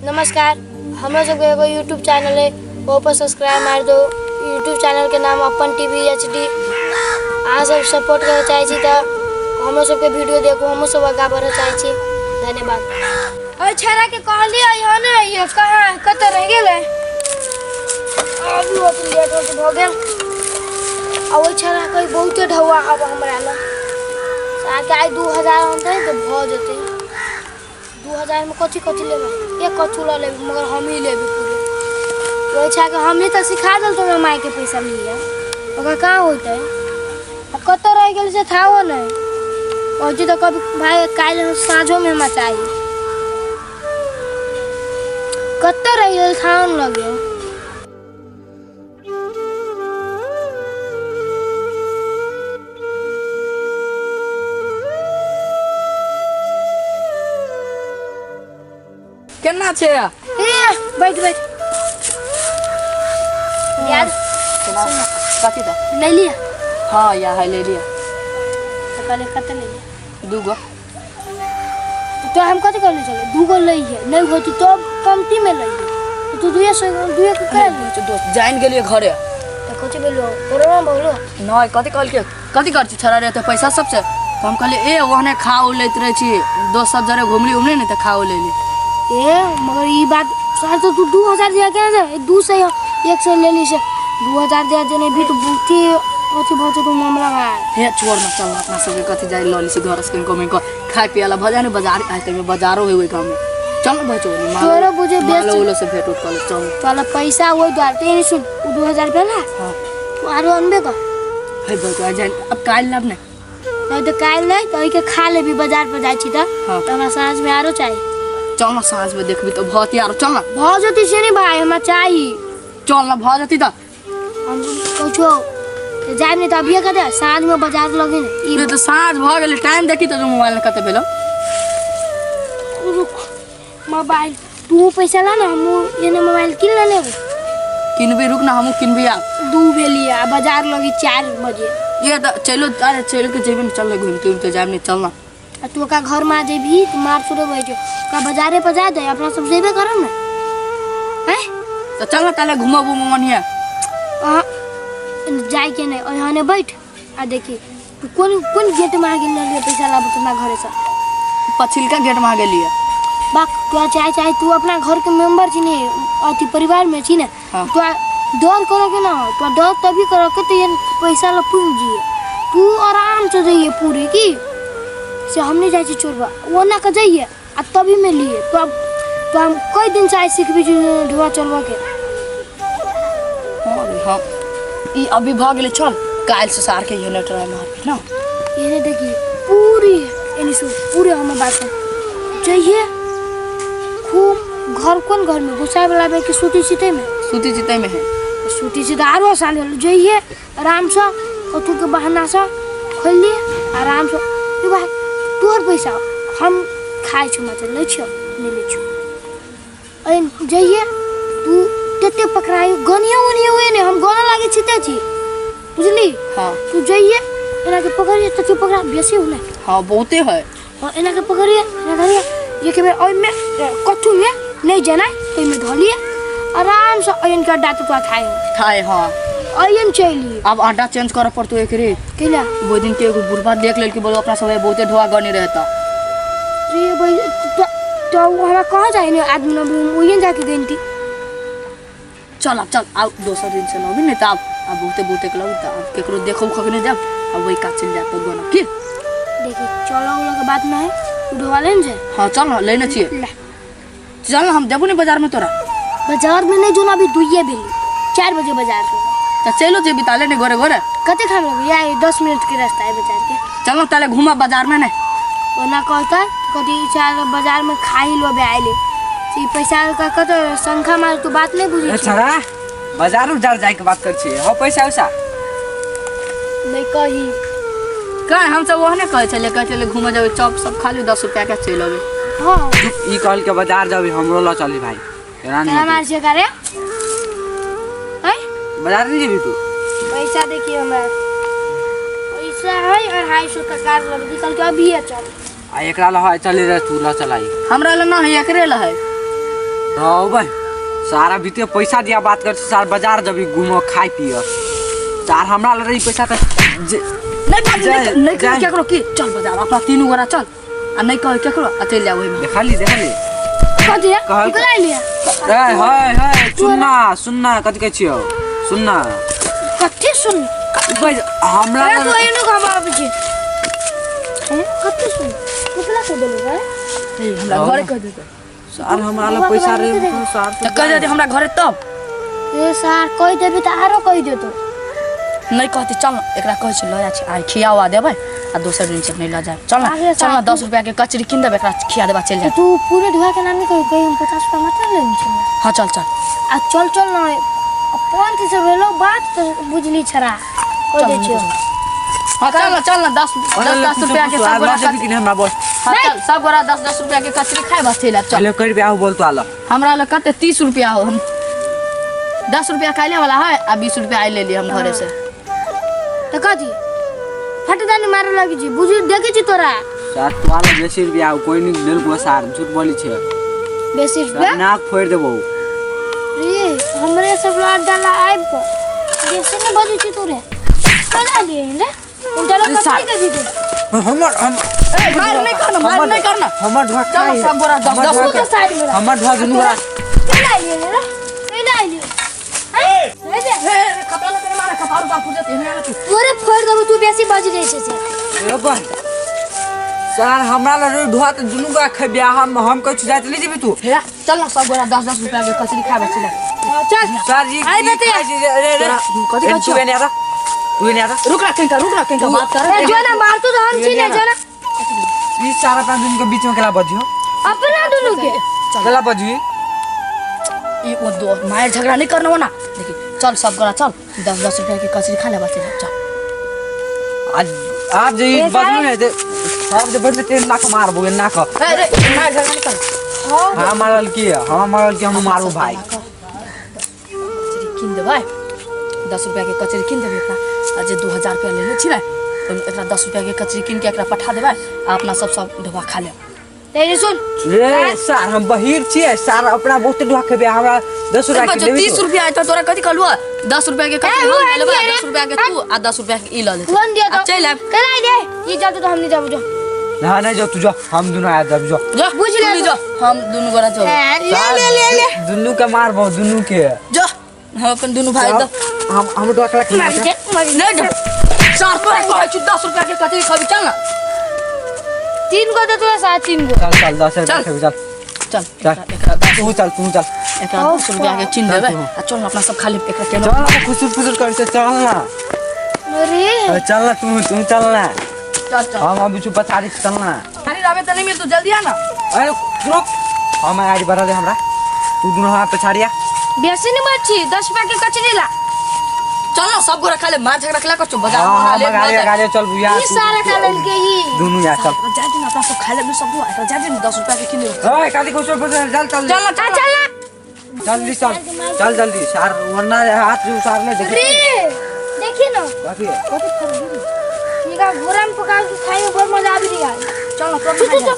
नमस्कार, हमरा सबके एगो यूट्यूब चैनल है, ओहिपर सब्सक्राइब मारि दू। यूट्यूब चैनलके नाम अपन टी वी एच डी। अहाँ सब सपोर्ट करऽ चाहै छी तऽ हमरो सबके वीडियो देखू, हमहूँ सब आगाँ बढ़ऽ चाहै छी। धन्यवाद। ओहि छौड़ाके कहलियै हँ ने, ये कहाँ कतऽ रहि गेलै? अभी होत लेट होत भऽ गेल। आ ओहि छौड़ा के बहुते ढौआ आब हमरा लग। अहाँके आइ 2000 अनतै तऽ भऽ जेतै। 2000 में कथी कथी लेबै? एक कथू लऽ लेबै, मगर हमही लेबै पूरे। ओहि छाके हमही तऽ सिखा देल तोरा मायके पैसा लिये, ओकरा कहाँ होतै? आ कतऽ रहि गेल से थाहो नहि। कहै तऽ कभी भाय काल्हि साँझोमे हमरा चाही। कतऽ रहि गेल थाहो नहि लगे। केना छै? ए बैठ बैठ यार। केना कथी तऽ ले लिया? हाँ या है, ले लिया। तऽ कहले कते ले लिया? दूगो। तो हम कथी कहले चले दूगो लै है, नहीं होती तो कमती में लै है, तो तू दुए सौ दुए के कर नहीं, तो दोस्त जान गेलिए घरे। तो कथी बोलो कोरोना बोलो? नहीं, कथी कहलके, कथी कर छी छोड़ा रे तऽ पैसा सबसे? तऽ हम कहलिए ए ओहने खा उ लैत रहै छी, दोस्त सब जरे घुमली उमली ने तऽ खा उ लेली। ए मगर ई बात सर तो तू 2000 दिया के ना, 200 100 ले ली से 2000 दिया जे नहीं भी तो बुद्धि अथी भऽ जेतौ मामला भाई। हे छोड़ ना, चल अपना सबके कथी जाय लऽ ली छी घर से कहीं कहीं खाय पिए ला भऽ जाय ने। बाजार आइ तऽ बाजारो है ओहि गाँव में, चल ना बचो। तोरो बुझे बेच मालो उलो से भेंट उठ कर चल। चल पैसा वही द्वार ते नहीं सुन, उ 2000 रुपया ला। हाँ। तू आरो अनबे कर। हे बचो जाय अब काल्हि लाब ने। नहीं तो काल्हि नहीं तो के खा लेबी, बाजार पर जाइ छी तऽ। हाँ। तऽ हमरा साँझ में आरो चाही। चल ना, साँझ में देखबी तऽ बहुत यार, चल ना। भऽ जेतै से नहीं भाई, हमरा चाही। चल ना, भऽ जेती तऽ। हम कहै तऽ जायब नहीं तऽ अभिये कते साँझ में बाजार लगे ने ई। नहीं तऽ साँझ भऽ गेलै, टाइम देखी तऽ मोबाइल में कते भेलो। रुक, मोबाइल तू पैसा ला ना, हमहूँ एने मोबाइल किन ले लेबो। किनबी, रुक ना, हमहूँ किनबी आब। दू भेलियै आ बाजार लगी 4 बजे। ये तऽ चलो, अरे चलो के जेबी ने, चल ना, घूमते उमते जायब नहीं, चल ना। आ तू ओकरा घर में आ जेबही तऽ मार थोड़े बजै छौ। ओकरा बाजारे पर जा दे, अपना सब जेबे करब ने हैं। तऽ चल ना, ताले घूमब उमब ओनहिये। अहाँ जाइके नहि, ओहने बैठ आ देखी तू कोन कोन गेट में आ गेल रहलियै पैसा लाबऽ अपना घरे से? पछिलका गेट में आ गेलियै। बाक तोरा चाहे चाहे तू अपना घर के मेंबर छी ने, अथी परिवार में छी ने। हाँ। तोरा डर करे के ना, तोरा डर तभी करे के तो ये पैसा ला पूछ जिए, तू आराम से जाइए पूरी की से हम नहीं जाइ छी चोरबा ओना के जाइए आ तभी में लिए। तो अब तो हम कई दिन से आइ सिखबी छी ढुआ चलबा के। हाँ रे, हाँ ई अभी भऽ गेलै, चल काल्हि से सार के ये ट्राई मारबी ना। ये देखिए पूरी यानी सुन पूरे हम बात कर जाइए खूब घर कौन घर में घुसाए वाला में कि सूती सीते में? सूती चितै में है। सूती सीते आरो आसान होल। जाइए आराम से कथू के बहाना से खोल लिए आराम से, ई भाई तोहर पैसा हम खाइ छी, मतलब लै छियो नहीं लै छियो। अरे जाइए तू तते पकड़ाई गनिया वनिया हुए ने, हम गना लागे छिते छी, बुझली? हाँ। तू जाइए एना के पकड़िए तते पकड़ा बेसी होने। हाँ, बहुते है। हाँ, एना के पकड़िए, एना धरिए, एक बेर ओहिमे कथू में नहीं जाना, ओहिमे धलिए आराम से अयन के अड्डा तो खाए। खाए, हाँ। अयन चलिए। अब अड्डा चेंज करऽ पड़तो एकरे। कैला? ओहि दिन के एगो बुढ़बा देख लेल कि बोलो अपना सब बहुते ढोआ गनी रहता। रे भाई, तो हमरा कहाँ जाए ने आदमी न ओहिए जाके गनती। चल अब, चल आब दोसर दिन से लबी नहीं तऽ आब आब बहुते बहुते के लबी तऽ आब केकरो देखो खखने जाब, अब वही काज चलि जायत तऽ गनब की। देखी चलो उलो के बात ना है, उठवा लेन जे। हाँ चल ना, लेने छियै। ला। चल ना, हम देबो नहीं बाजार में तोरा। बाजार में नहीं जो ना, अभी दुइये भेली, 4 बजे बाजार में। तऽ चलो जेबी ताले नहीं घरे घरे। कते खाम लगे या 10 मिनट के रास्ता है बाजार के। चल ना ताले घूमा बाजार में नहीं। ओना कहता कथी चार बाजार में खाई लो आइले ई पैसा का कत शंखा मार, तू बात नहीं बुझी। ए छड़ा, बाजार उजार जाए के बात कर छी हो, पैसा उसा? नहीं कही। का हम सब ओहने कहै छलियै, कहै छलियै घूमे जेबै, चॉप सब खा लियौ, 10 रुपया के चलि अबै। हाँ। ई कहल के बाजार जाबी, हमरो ल चली भाई, एना नहीं तेरा होतै। मार से करे हैं। बाजार नहीं जेबी तू? पैसा देखिए, हमरा पैसा है 250 टका लग निकल के अभी है चल। आ एकरा ल है, चली रे, तू ल चलाई। हमरा लग ना है, एकरे लग है। हाँ भाई सारा बीते पैसा दिया बात कर सार बाजार जबी घूमो खाई पियो सार हमरा लग रही पैसा तो जे नहीं बाजू जाए, नहीं नहीं कहे जाए। केकरो की चल बाजार अपना तीनू गोरा चल आ नहीं कहे केकरो आ चल जा ओहिमे देखली देखली कथी है कहल- निकला लिया ए हाय हाय सुनना सुनना कथि कहै छियौ सुनना कथी सुन भाई हमरा अरे तू एनु का बाप जी हैं कथी सुन निकला से देलू रे ए, हमरा घरे कह देते सार हमरा लग पैसा रे सार तऽ कह देते हमरा घरे तब ए सार कहि देबी तऽ आरो कहि देतो नहीं कहती चल ना एकरा कहै छै लऽ जाइ छै आइ खियावा देबै आ दोसर दिन से नहीं लऽ जाए चल ना आगे चल ना साथ 10 रुपया के कचरी कीन देबै एकरा खिया देबा चलि जाए तू पूरे ढुआ के नाम नहीं कही कही हम 50 रुपया मात्र लेने छलियै हाँ चल चल आ चल चल ना अपन से भेलो बात तो बुझली छरा कह दै छियो हाँ चल ना चल ना दस दस दस रुपया के सब गोरा कि हमरा बोल हाँ चल सब गोरा 10 10 रुपया के कचरी खाए बस चलि आएब, चल चलो कर बियाह बोल तो आलो हमरा लग कते 30 रुपया हो हम 10 रुपया काल्हे वाला है आ 20 रुपया आइ ले लिए हम घरे से तो कथी फट दानी मारे लगी छी बुझ देखे छी तोरा सार तो आलो बेसी रुपया कोई नहीं देल को सार झूठ बोली छे बेसी रुपया नाक फोड़ देबो रे हमरे सब लाड डाला आबि कऽ बेसी ने बजै छी तोरे कना लिए रे उनटा लोग कथी के दीदी हमर हम ए मार नहीं करना मार नहीं करना हमर ढुआ चलो सब गोरा दस दस तू तो साइड में हमर ढुआ दुनू गोरा केना लिए रे केना लिए हैं रे ए कपड़ा लगे मारा कपार उपार फूट जाते हैं तू तोरे फोड़ देबो तू बेसी बज जाइ छै से ए बा सार हमरा लग ढुआ त दुनू गोरा खेबिया हम कहै छी जाइत ले जेबी तू हे चल ना सब गोरा 10 10 रुपया के कचरी खाए बस चलि आएब। चल सार जी आई बेटे। रे रे तोरा कथी कहै तू छियौ? एने आ तू एने आ रुक ना कहीं का रुक ना कहीं का बात कर ए जो ना मारतू तो हम छी ने जो ना ई सारा पाँच दिन के बीच में केला बजियो अपना दुनू के केला बजी ई वो दो मार झगड़ा नहीं करना हो ना देखी चल सब गोरा चल 10 10 रुपया के कचरी खा ले बस चलि आएब, चल आज आज जे ई ए, बजलू ने जे सब जे बजले 3 लाख मारबो एना क ए रे मार झगड़ा नहीं कर हां मारल की हां मारल की हम मारबो भाई कचरी कीन देबै 10 रुपया के कचरी कीन देबै एकरा आ जे 2000 रुपया लेने छी ने ओहिमे एकरा 10 रुपया के कचरी कीन के एकरा पठा देबै आ अपना सब सब ढोबा खा लेब रे सुन रे सार हम बहिर छियै सार अपना बहुते ढुआ खेबे हमरा 10 रुपया के जो देबी 30 रुपया आयतो तोरा कथी कहलु 10 रुपया के कचरी ए, हम वो ले लेबै आदमी 10 रुपया के तू आ 10 रुपया के ई लऽ लेतै लोन दिया आ तो चलि आयब केना दे ई जाते तो हम नहीं जाबो जो ना नहीं जो तू जो हम दुनू आया जब जो जो बुझ ले तू जो हम दुनू गोरा जो ए, ले ले ले ले दुनू के मारबो दुनू के जो हम अपन दुनू भाई दो हम ढुआ के मार दे मार दे। नहीं जो चार तोरा कहै छी 10 रुपया के कचरी खबी चल ना तीन गो दे तोरा साथ तीन गो चल चल 10 रुपया चल। खेबे चल चल चल। एकरा एकरा तू चल तू चल एकरा 10 रुपया के चीन देबै आ चल ना अपना सब खा लेब एकरा केना चल ना खुसुर फुसुर कर से चल ना अरे अरे चल ना तू तू चल ना चल चल हम अभी चुप पछाड़ी से चल ना अरे रावे त नहीं मिल तू जल्दी आ ना अरे रुक हम गाड़ी बढ़ा दे हमरा तू दुनू हाथ पछाड़िया बेसी नहीं मच्छी 10 रुपया के कचरी ला चल ना सब गोरा खा ले मार झगड़ा खेला कर बाजार हाँ में हाँ ले गाड़ी गाड़ी चल बुया ई सारा खा लेलके ई दुनू या चल जा दिन अपना सब खा ले सब एकरा जा दिन 10 रुपया के किन लेब ओए काली खुसुर फुसुर चल चल चल ना आ चल चल ना जल्दी चल चल जल्दी सार वरना हाथ से उतार ले देख अरे देखिए ना कथी ये का घोड़ा में पका के खाए में बहुत मजा आ रही है चल ना चल चल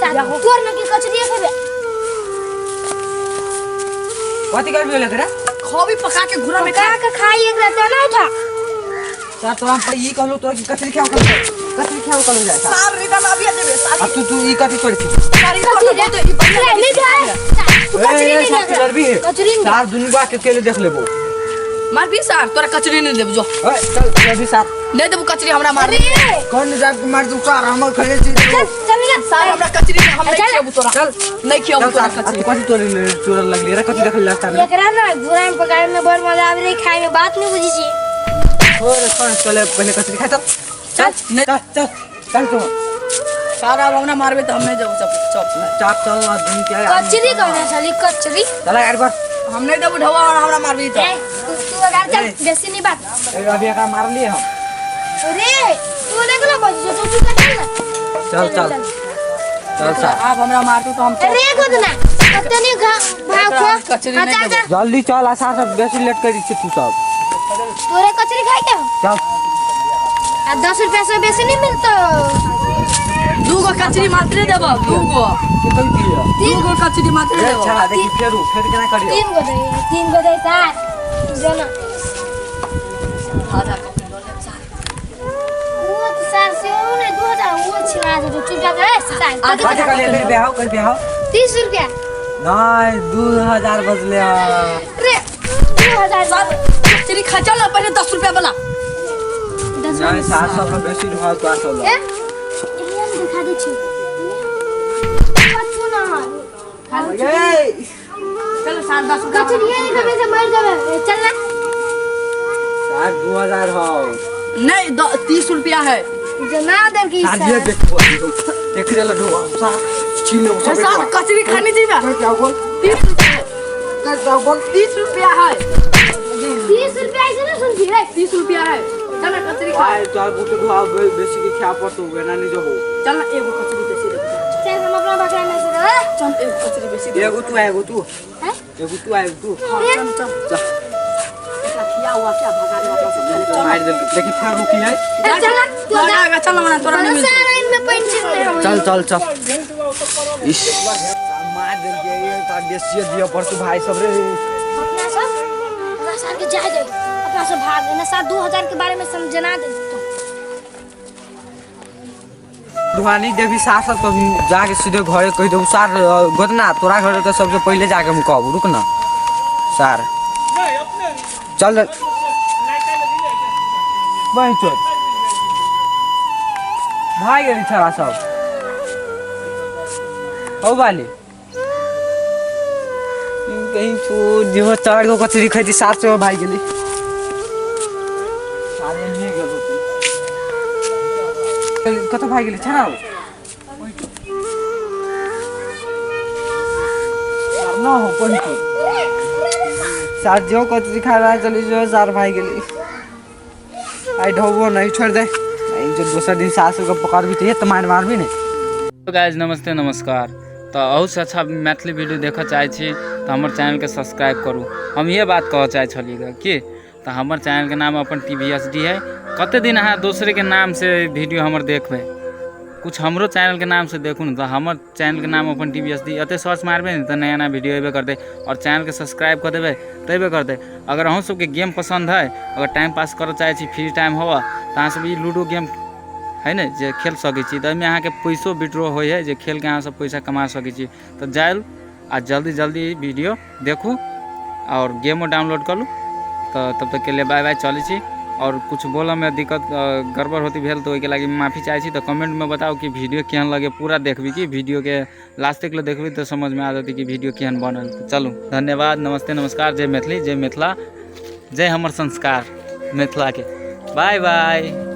चल तोर ना के कचरी खेबे कथी करबी लग रे खबी पका के घुरा में पका खा के खाई एक रात ना उठा सार तो हम ई कहलू तो कि कथी खाओ कहलू कथी खाओ कहलू जाय सार सार रिटर्न अभी देबे सार अब तू तू ई कथी करै छी सारी कथी रे ई बढ़िया नहीं खाए तू कचरी ए, नहीं सार तू डरबी कचरी नहीं सार दुनू बा के अकेले देख लेबो मार भी सार तोरा कचरी नहीं देब जो ओए चल चल सार नहीं देबू कचरी हमरा मार अरे कौन जाब के मार दू सार हमर खले छी चल चल निकल सार हमरा कचरी नहीं हम नहीं चल। खियाबू तोरा चल नहीं खियाबू चल तोरा सार कचरी तू कथी तोरे तोरे लगली रे कथी देखल लगता रे एकरा ना घोड़ा में पकाए में बड़ मजा आबे रही खाए में बात नहीं बुझी छी छोड़ छोड़ चले पहले कचरी खा चल चल नहीं चल चल चल तू सार अब हमरा मारबे त हम नहीं जाबू सब चल चाप चल ना दुनू के कचरी कहना साली कचरी चल गाड़ी पर हम नहीं देबू ढवा और हमरा मारबी त ए तू तू अगर चल बेसी नहीं बात ए, अभी एकरा मार लिए हम अरे तू देखलो बज जो तू चल ना चल चल चल सार आप हमरा मारतू तो हम अरे गोदना कते नहीं घा भाव खो कचरी नहीं चल चल जल्दी चल आ सार सब बेसी लेट करी छी तू सब तोरे कचरी खाए के चल आ 10 रुपया से बेसी नहीं मिलतो दूगो कचरी मात्रे देबो, दूगो। कते दिया? दूगो कचरी मात्रे ए देबो। छड़ा देखी, फेरू फेर केना करियो? तीन गो दे, तीन गो दे सार, जो ना। आधा कप लऽ लेब सार। वो तो सार से वो ने 2000 वो छिना दे, चुपचाप रे सार। आधा। कते कहलिए? फेर बियाह कर, बियाह। 30 रुपया। नहीं, 2000 बजले हँ। रे 2000। सार, कचरी खा चल पहिले 10 रुपया वाला। 10। नहीं, 700 में बेसी ढुआ तो 800 ए एलियन दिखा दे छी, कछु ना। ए। चल सार, 10 रुपया। कचरिए नहीं खेबे से मर जाबे, चल ना। सार, 2000 हो। नहीं, 30 रुपया है। जना दर की। सार, ये देखो, देख रे ढुआ सार, छीन लो सब। सार, कचरी खाने जीवा। कर जाओ बोल। 30 रुपया है। कर जाओ बोल। 30 रुपया है। 30 रुपया ऐसे ना सुनती रे। 30 रुपया है, चल ना कचरी खा। भाई, तोर बहुत ढुआ बेसी के खा पड़तो, एना नहीं जबो। चल ना, एगो कचरी बेसी देबो। चल, हम अपना बकरा में से रे। चल, एगो कचरी बेसी देबो। एगो तू, एगो तू। हैं? एगो तू, एगो तू। हाँ, चल चल। चल। एकरा खिया हुआ क्या भगा देबो, अपना सब खा ले। चल। मार देल, देखी फेर रुकी है। ए, चल ना तू जा। आगा चल ना, तोरा नहीं मिलतौ। सारा इनमें पेंशन नहीं हो। चल चल चल। इस मार देल के ये तार बेसी दिया पड़तो भाई सब रे। अपना सब अपना सार के जाए दे, अपना सब भाग ना सार, 2000 के बारे में समझना दे तो। दुहानी देवी सार सब तो जाके सीधे घरे कह देबू सार। गोदना, तोरा घरे तो सबसे पहले जाके हम कहबू। रुक ना सार, चल वही चल। भाई गेली छड़ा सब हो बाली कहीं छोड़ जो चार गो कचरी खैती 700। भाई गेली सारे नहीं गेलो। कत भाई गेली छड़ा न हो पहुंचो सार, जो कचरी खा रहा चली जो सार। भाई गेली आई ढोबो नहीं, छोड़ दे नहीं जो दोसर दिन सासू के पकड़ भी तो मार मार भी नहीं। गाइज, नमस्ते, नमस्कार। तऽ अहूसँ अच्छा मैथिली वीडियो देखऽ चाहै छी तऽ हमर चैनलके सब्सक्राइब करू। हम इएह बात कहऽ चाहै छलियै कि तऽ हमर चैनलके नाम अपन टी वी एस डी है। कते दिन अहाँ दोसरेके नामसँ वीडियो हमर देखबै? कुछ हमरो चैनलके नामसँ देखू ने। तऽ हमर चैनलके नाम अपन टी वी एस डी, एतऽ सर्च मारबै ने तऽ नया नया वीडियो अयबे करतै आओर चैनलके सब्सक्राइब कऽ देबै तऽ अयबे करतै। अगर अहूँ सबके गेम पसन्द है, अगर टाइम पास करऽ चाहै छी, फ्री टाइम होबऽ, तऽ अहाँ सब ई लूडो गेम है ने जे खेल सकै छी। तऽ एहिमे अहाँके पैसो विड्रॉ होइ है, जे खेलके अहाँ सब पैसा कमा सकै छी। तऽ जायल आ जल्दी जल्दी वीडियो देखू आओर गेमो डाउनलोड करू। तऽ तब तकके लिए बाय बाय, चलै छी। आओर कुछ बोलऽमे दिक्कत गड़बड़ होती भेल तऽ ओहिके लागि माफी चाहै छी। तऽ कमेंटमे बताउ कि वीडियो केहन लगे। पूरा देखबी कि वीडियोके लास्ट तक ले देखबी तऽ समझमे आ जेतै कि वीडियो केहन बनल। तऽ चलू, धन्यवाद, नमस्ते, नमस्कार। जय मैथिली, जय मिथिला, जय हमर संस्कार मिथिलाके। Bye bye.